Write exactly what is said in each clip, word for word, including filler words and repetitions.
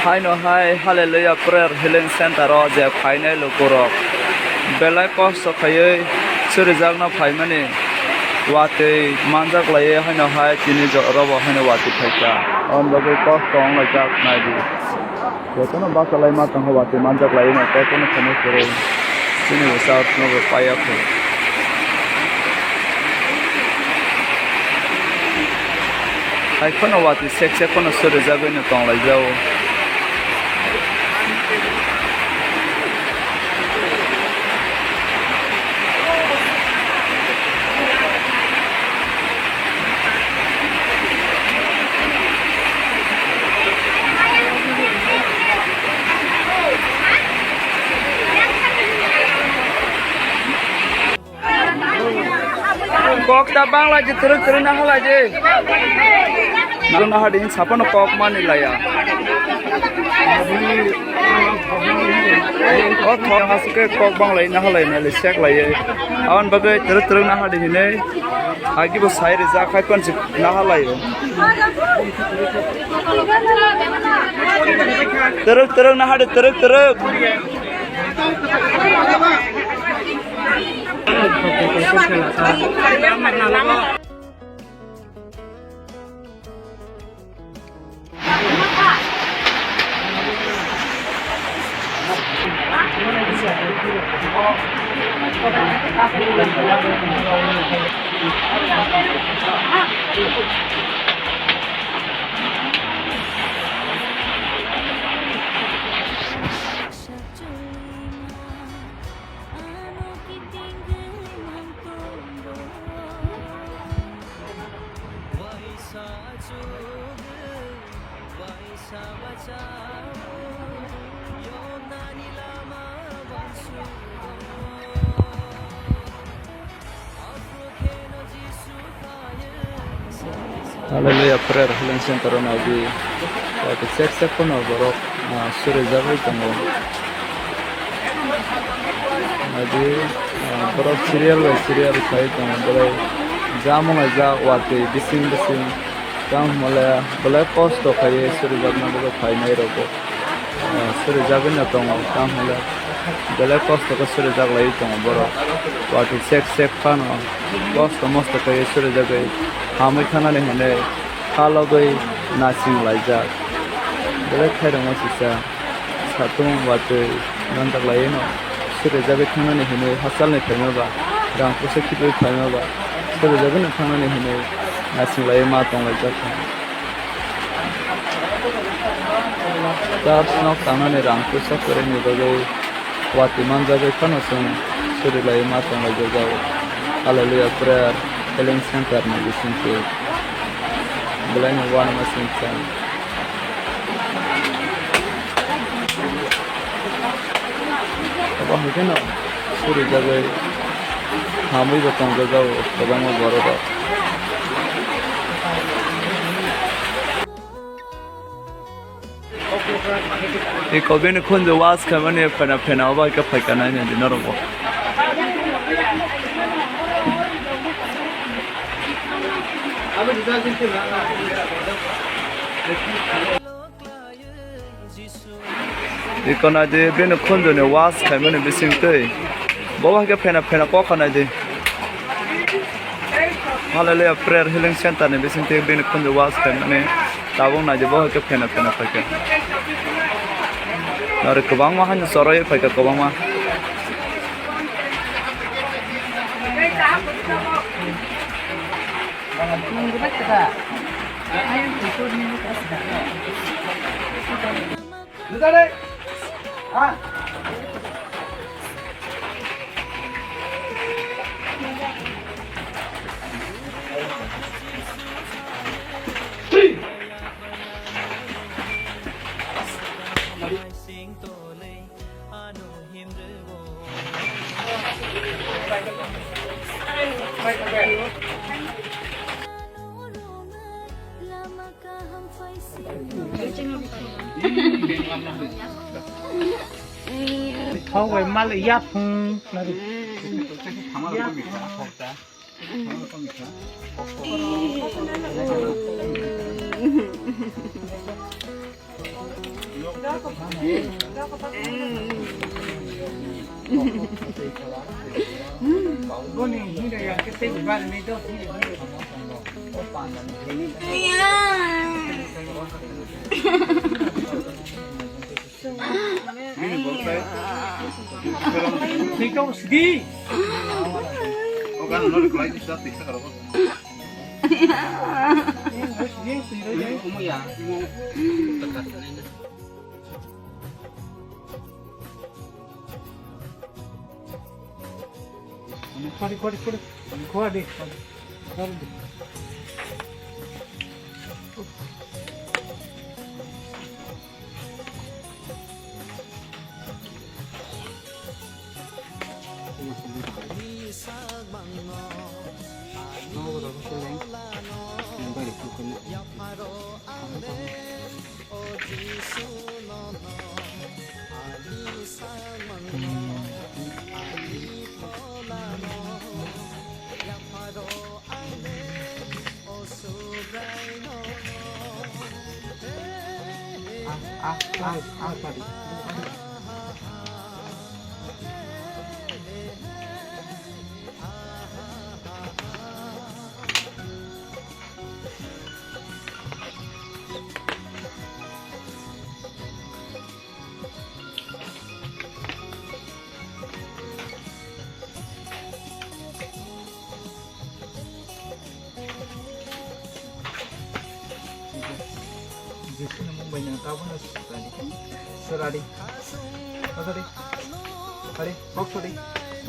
Haino hai Hallelujah Prayer Healing Center o je phainai lukurok belai kosto khaiwi surijakno phaimani watwi manjak laiwi haino hai tini jo-, robo haino watwi phaikha. Aboni bagwi kosto wnglaijak naidi. Jotono bachalai ma tongo watwi manjak laiwi no tei kono kheno kwrwi chini bo church nobo paiya kho. Hai kheno watwi sek sek kheno surijagwi no tonglaijao. Kok ta bang lai di, twrwk twrwk na halai di. Nang na hadi sapano kok mani laya. O thong aswk khe kok bang lai na halai na le sek lai. Aboni bagwi twrwk twrwk na hadi hinwi agi bo sai rijak khai kon si na halai o. Twrwk twrwk na hadi twrwk twrwk. Hallelujah Prayer Healing Center o naidi, sek sek phano borok, ah, surijagwi tongo. Naidi, ah, borok serial bai serial khai tongo, borok jamung laijak watwi bising bising. Tamo hwnle belai kosto khaiwi surijakna bagwi phainai rokbo, ah, surijagwi no tongo. Tamo hwnle belai kosto khe surijak laiwi tongo borok. Watwi sek sek phano kosto mosto khaiwi surijagwi hamwi thanani hwnwi khalogwi nasing laijak. Belai khairokma sisa. Satung watwi manjak laiwi no surijagwi thangnani hinwi hachalni phaima ba, rang puisa khibiwi phaima ba, surijagwi no thangnani hinwi naising laiwi ma tonglaijak kha. Church nok tangnani rang puisa kwrwini bagwi watwi manjagwi phano chwng suri laiwi ma tonglaijak jago. Hallelujah Prayer Healing Center ni bisingtwi belaino uanama singcha. Abo hai kheno surijagwi hamwi bo tongjago kwbangma borok rok. Iko bini khunju was khaimani phena phena obo hai khe phaikha nainani norokbo. Iko naidi bini khunjuni was khaimani bisingtwi. Bo hai khe phena phena kok kha naidi. Hallelujah Prayer Healing Center ni bisingtwi bini khunju was khaimani. Tabuk naidi bo hai khe phena phena phaikha. Aro kwbangma haino choroi phaikha kwbangma. Thok bai mal ya phung. Tingkau sidi. Ogan nol kelai bisa bisa kalau. Ini ya, mau. Kori, kori, kori. Kori. Kori. Jesuni mung bai nang tabuk no swradi. Swradi. Swradi. Swradi. Kok swradi.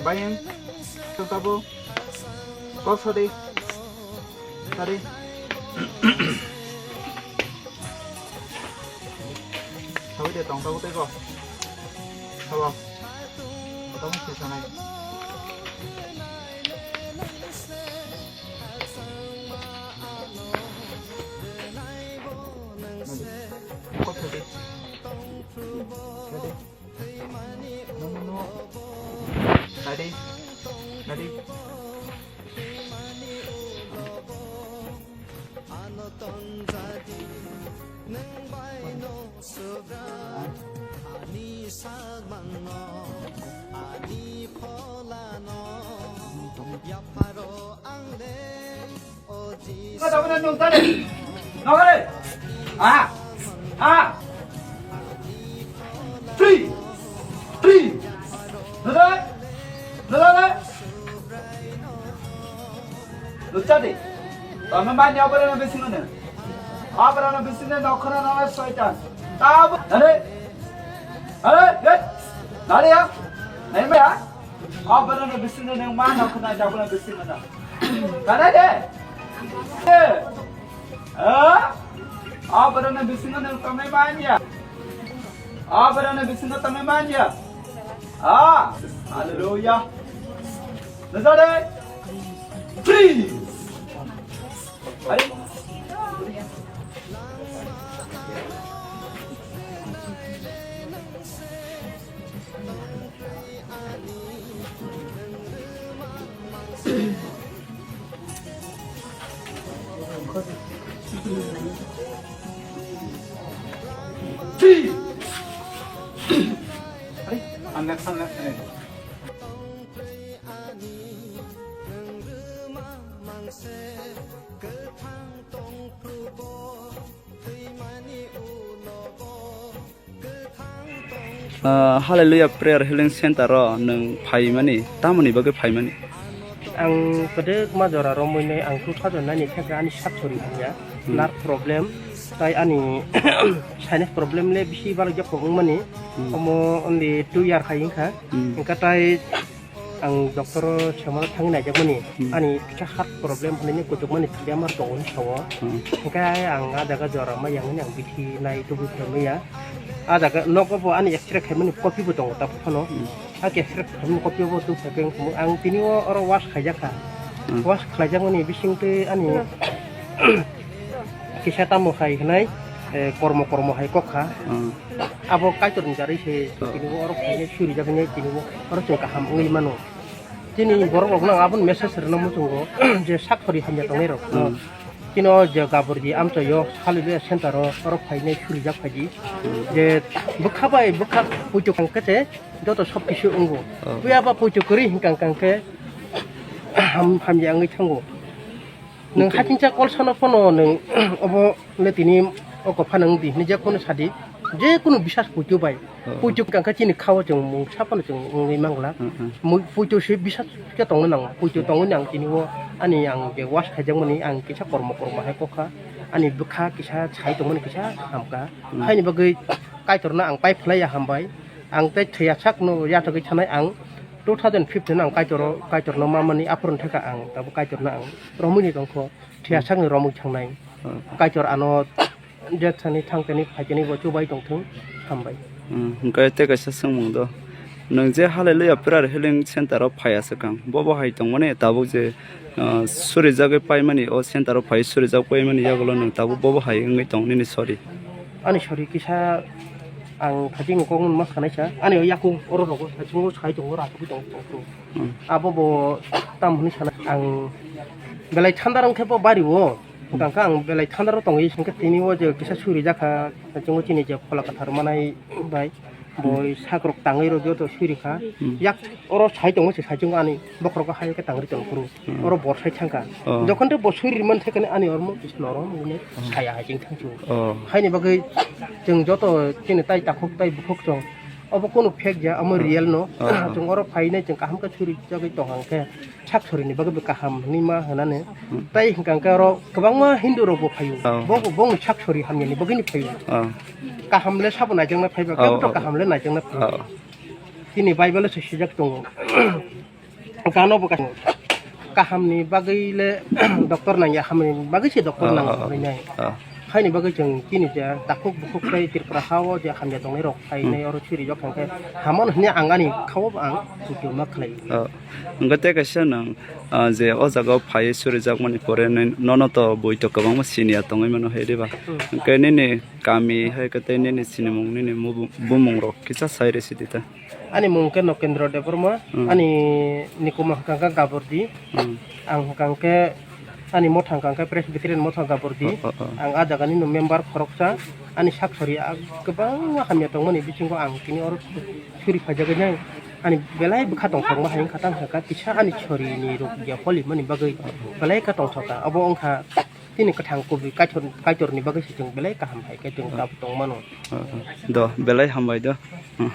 Bayang. Tabuk. Kok swradi. Swradi. Sawi de tong tabuk tei ko. Sabo. Tong si sanai. Nadi. Kok swradi. Swradi. No, no, no. Nadi. Nadi. Ka tabana nung tare. Nogare. Ah. Ah. Free. Free. Nada. Nada. Lucha de. Tama manya abara na bisingo ne. Abara na bisingo ne nokra na soitan. Tab. Are. Are. Get. Nare ya. Nai me ya. Abara na bisingo ne ma nokra na jabana bisingo na. Kana de? Eh? Ah? Ah, barana bisingo nang tangnai manya. Ah, barana bisingo tangnai manya. Ah, hallelujah. Nazare. Free. Are? Three. Are, ang next, ang next, ang next. Ah, Hallelujah Prayer Healing Center o nwng phaimani, tamoni bagwi phaimani? Ang kwdwkma jora romwi nai ang two thousand nine ni thekra ani sak sori hamya, Hmm. Nerve problem, tai ani sinus problem le bisi balok jak wngmani, Hmm. Omo only two year khai wngkha, Hmm. Hwnkha tai ang doctor o sengmano thangwi naijakmani, Hmm. Ani kisa heart problem hwnwi kuchukmani bemar tongo hinwi sao. Hmm. Hwnkhe ang ah jaga jora ma yang hwnwi ang bithi nai tubui khlai maya. Ah jaga nogo bo ani X-ray khaimani copy bo tongo tabuk phano. Hmm. Ah X-ray khaimani copy bo tubui khlai ang tini o oro wash khaijakha. Hmm. Wash khlaijakmani bisingtwi ani kisa tamo hai hwnwi, eh, kormo kormo hai kok kha. Hmm. Abo Kaitorni jarwi se Oh. Tini bo oro phainai surijaknai tini bo oro chwng kaham wngwi mano. Chini borok rokno ang aboni message rwna muchungo je sak sori hamya tongnai rok. Hmm. Tino je gabordi amchaio salibya center o oro phainai surijak phaidi. Je bwkha bai bwkha puitu kangkhe te joto sob kisu wngo. Oh. Puya ba puitu kwrwi hwnkha kangkhe ham-, hamya wngwi thango. Nwng hakingcha kolsano phano nwng obo le tini o kopha nwng di hwnwi je kunu sadi, je kunu bisas puitu bai. Oh. Puitu kangkha chini khao chwng mungsa phano chwng wngwi mangla. Hmm, hmm. Mui-, puitu se bisas khe tongwi nang, puitu tongwi nang tini o ani ang je wash khaijakmani ang kisa kormo kormo hai kokha. Ani bwkha kisa sai tongmani kisa hamkha. Hmm. Haini bagwi Kaitorno ang pai phlaiya hambai. Ang tei thwiya sakno yatagwi thanai ang two thousand fifteen ang Kaitor, Kaitorno mamani aphuru theka ang tabuk Kaitorno ang romwi ni tongkho. Thwiya sakni romwi thangnai. Hmm. Kaitor ano je thani thang tani phai tani bo chubai tongthung hambai. Hmm, hwnkhe tei kaisa swngmung do. Nwng je Hallelujah Prayer Healing Center o phaiya swkang. Bo bo hai tongmani tabuk je, ah, surijagwi paimani o center o phai surijak paimani yagulo nwng tabuk bo bo hai wngwi tong nini sori. Ani sori kisa ang thajikni kokno ma sanaisa. Ani o yakung oro rogo thajikgo sai tongo, rachugwi tongo, tongo. Hmm. Abo bo tam hwnwi sana ang belai thanda rwngkhe bo bari o. Hwnkha khe ang belai thandaro tongwi, hwnkhe tini o je kisa suri jakha, chwngno chini je phola kwthar manai bai, bo sakrok tangwi rw joto suri kha. Hmm. Yak oro sai tongo se, sai chwngo ani bokhorogo hai khe tangri tong phuru. Hmm. Oro bor sai thangkha. Oh. Jokhon de bo suri man thai khe ani ormo kisa norom wngwi saya hai ching thang chu. Oh. Haini bagwi chwng joto chini tai takhuk tai bukhuk chwng obo kunu fake ja, omo real no. Oh. Chwng oro phainai chwng kaham khe suri jagwi tong hang khe. Sak sorini bagwi bo kaham hwnwi ma hwnani. Hmm. Tai hwnkha hwnkhe oro kwbangma Hindu rok bo phaio. Oh. Bo, bo, bongni sak sori hamyani bagwini phaio. Oh. Kaham le sabo naijakna phaiba, oh, kebo to oh, kaham le naijakna phaiba. Oh. Chini Bible o se swijak tongo. Gano bo kaham, kahamni bagwi le doctor nangya, hamni bagwi se doctor oh, nango oh, oh, hwnwi nai. Oh. Haini bagwi chwng chini je takhuk bukhuk tei Tripura ha-o je hamya tongnai rok phainai oro siri jok hwnkhe hamon hwnwi ang ani khao ang sujuma khlai. Oh. Hwnkhe tei kaisa nwng, ah, je o jaga o phaiwi surijakmani pore nai nono to bui to kwbangma siniya tongwi mano hai diba? Hmm. Hwnkhe nini kami hai khe tei nini sinimung nini mubu-, bumung rok kisa sai rw sidi ta. Ani mung khe Nokendra Debbarma, hmm, ani nikuma hwnkha khe Gabordi. Hmm. Ang hwnkha khe ani motha hwnkha khe Presbyterian motha Gabordi. Oh, oh, oh. Ang ah jagani no member khoroksa. Ani sak sori ah kwbangma hamya tongmani bisingo ang tini oro suri phaijagwi nai. Ani belai bwkha tongthokma hai wngkha, tang hwnkha kisa ani sorini rok ya holimani bagwi belai kha tongthokha. Obo wngkha tini kwthang kubui Kaitor, Kaitorni bagwi se chwng belai kaham hai khe chwng tabuk tongmano. Oh, oh. Do, belai hambai do. Hmm.